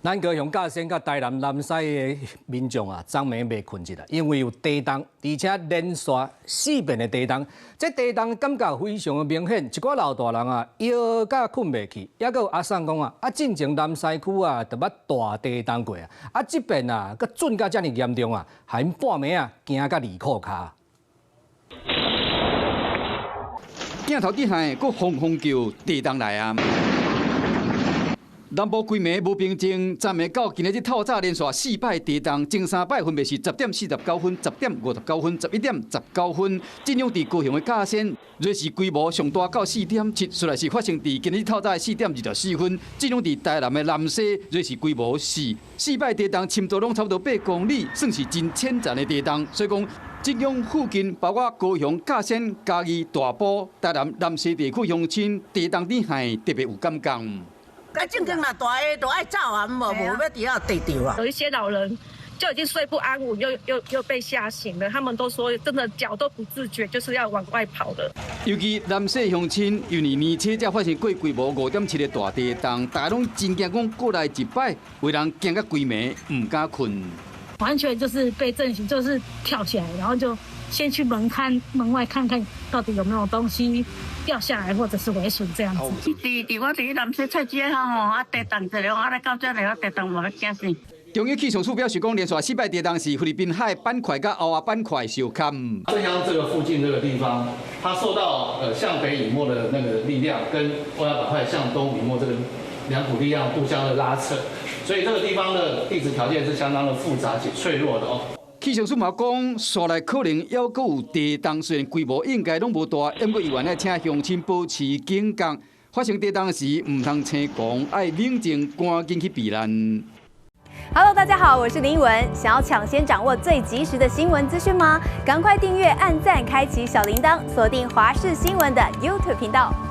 咱高雄甲仙佮台南南势的民眾啊，昨暝袂睏著啦，因為有地動，而且連續四遍的地動，這地動感覺非常的明顯，一寡老大人啊，搖甲睏袂去，猶閣有阿桑講啊，啊進前南勢區啊，就捌大地動過啊，啊這遍啊，閣震甲遮爾嚴重啊，害𪜶半暝啊驚甲離褲跤。鏡頭底下閣轟轟叫，地動來啊！南部規暝無平靜，昨暝到今仔日透早連續四擺地動，前三擺分別是10點49分、10點59分、11點19分，震央佇高雄的甲仙，臥時規模上大到4.7，紲來是發生佇今日透早4點24分，震央佇台南的南勢，臥時規模4，四擺地動深度攏差不多8公里，算是真淺層的地動，所以講震央附近包括高雄、甲仙、嘉義、大埔、台南南勢地區鄉親，地動震撼特別有感覺。啊，正經若大个就愛走啊，無無欲佇遐綴著啊。有一些老人就已經睡不安穩，又被嚇醒了。他們都說真的腳都不自覺，就是要往外跑了。尤其南勢鄉親，因為年初才發生過規模5.7的大地動，大家攏真驚講過來一擺，有人驚甲規暝毋敢睏。完全就是被震醒，就是跳起來，然後就先去門看門外看看到底有沒有東西掉下來，或者是毀損這樣子。佇佇我佇南勢菜市口吼，啊地動一下，啊來到這裡，我地動嘛欲驚死。中央氣象署表示講，連續四擺地動是菲律賓海板塊佮歐亞板塊相崁。正央這個附近這個地方，它受到向北隱沒的那個力量，跟歐亞板塊向東隱沒這個兩股力量互相的拉扯，所以這個地方的地質條件是相當的複雜且脆弱的哦。氣象署嘛講，紲來可能猶閣有地動，雖然規模應該攏無大，毋過猶原愛請鄉親保持警覺，發生地動時毋通生狂，愛冷靜，趕緊去避難。 Hello，大家好，我是林奕文。想要搶先掌握最及時的新聞資訊嗎？趕快訂閱、按讚、開啟小鈴鐺，鎖定華視新聞的 YouTube 頻道。